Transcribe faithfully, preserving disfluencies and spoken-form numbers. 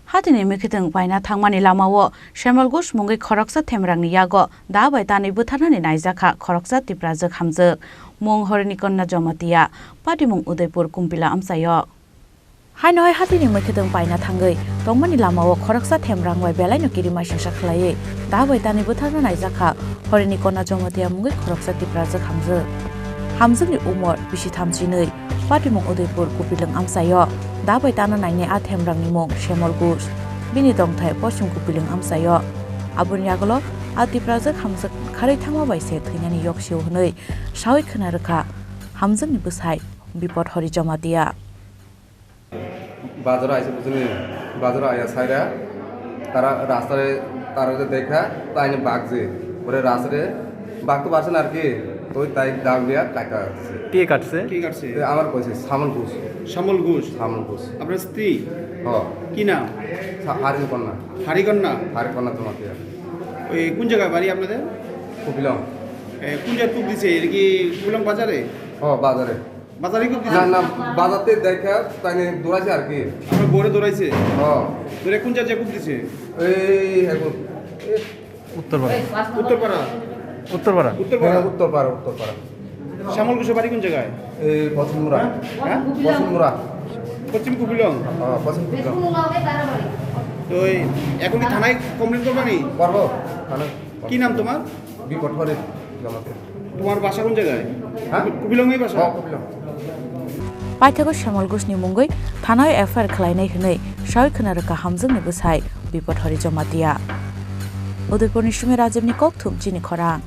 Hatini mwkhwtwng paina thangmani lamao Shemal Ghosh mungwi khoroksa themrangni yago da bai tanwi butharnani naijakha khoroksa Tiprajwk hamjwk, mung Horinikonna Jamatia, patimung Udaipur Kumpila amchaio. Haino hai hatini mwkhwtwng paina thangwi tongmani lamao khoroksa themrang bai belaino kirimaisingsa khlaiwi da bai tanwi butharna naijakha Horinikonna Jamatia mungwi khoroksa Tiprajwk hamjwk. Hamjwkni umor bisi thamchinwi, patimung Udaipur Kupilwng amchaio. Da bai tana nainai a themrangni mung Shemal Ghosh. Bini dongthai Poschim Kupilwng amchaio. Aboni yagulo a Tiprajwk hamjwk kharwi thangma bai se thwinani yok sio hwnwi sawi khwna rwkha hamjwkni bwsai Bipod Hori Jamatia. বাজারে আইসে বুঝলি, বাজারে আইয়া সাইরা তারা রাস্তায় তারা যে দেখা, তাই নিয়ে বাঘ যে ওরে রাস্তায় বাঘ তো বাসে না আর কি, তো তাই দাগ দিয়া কাটা আছে। কে কাটছে? কে কাটছে? এ আমার কইছে শ্যামল ঘোষ। শ্যামল ঘোষ। শ্যামল ঘোষ। আপনার স্ত্রী? হ। কি নাম? সা-, হারিন কন্যা। হারিকন্যা? হারিকন্যা তোমাকে। ওই কোন জায়গায় বাড়ি আপনাদের? কুপিলং। এ, কোন জায়গায় কূপ দিছে? এটা কি কুপিলং বাজারে? হ, বাজারে। বাজারে কূপ দিছে? না, না, বাজারতে দেখা, তাই নিয়ে দৌড়াইছে আর কি। আপনার বউরে দৌড়াইছে? হ। দৌড়ে কোন জায়গায় কূপ দিছে? এই, এখন, এ, উত্তরপাড়া। উত্তরপাড়া? উত্তরপাড়া। উত্তরপাড়া? হ্যাঁ, উত্তরপাড়া, উত্তরপাড়া। শ্যামল ঘোষের বাড়ি কোন জায়গায়? এই পশ্চিমমুড়া। হ্যাঁ? পশ্চিমমুড়া। পশ্চিম কুপিলং? হ্যাঁ, পশ্চিম কুপিলং। তো এই এখন কি থানায় কমপ্লেন করবানি? করবো, থানায়। কি নাম তোমার? বিপদ হরে জমাতে। তোমার বাসা কোন জায়গায়? হ্যাঁ? কুপিলংয়ে বাসা? হ্যাঁ, কুপিলং। Paithago Shemal Ghoshni mungwi thanao F I R khwlainai hwnwi sawi khwna rwkha hamjwkni bwsai Bipod Hori Jamatia. Udaipurni simi Rajibni kokthum chini khorang.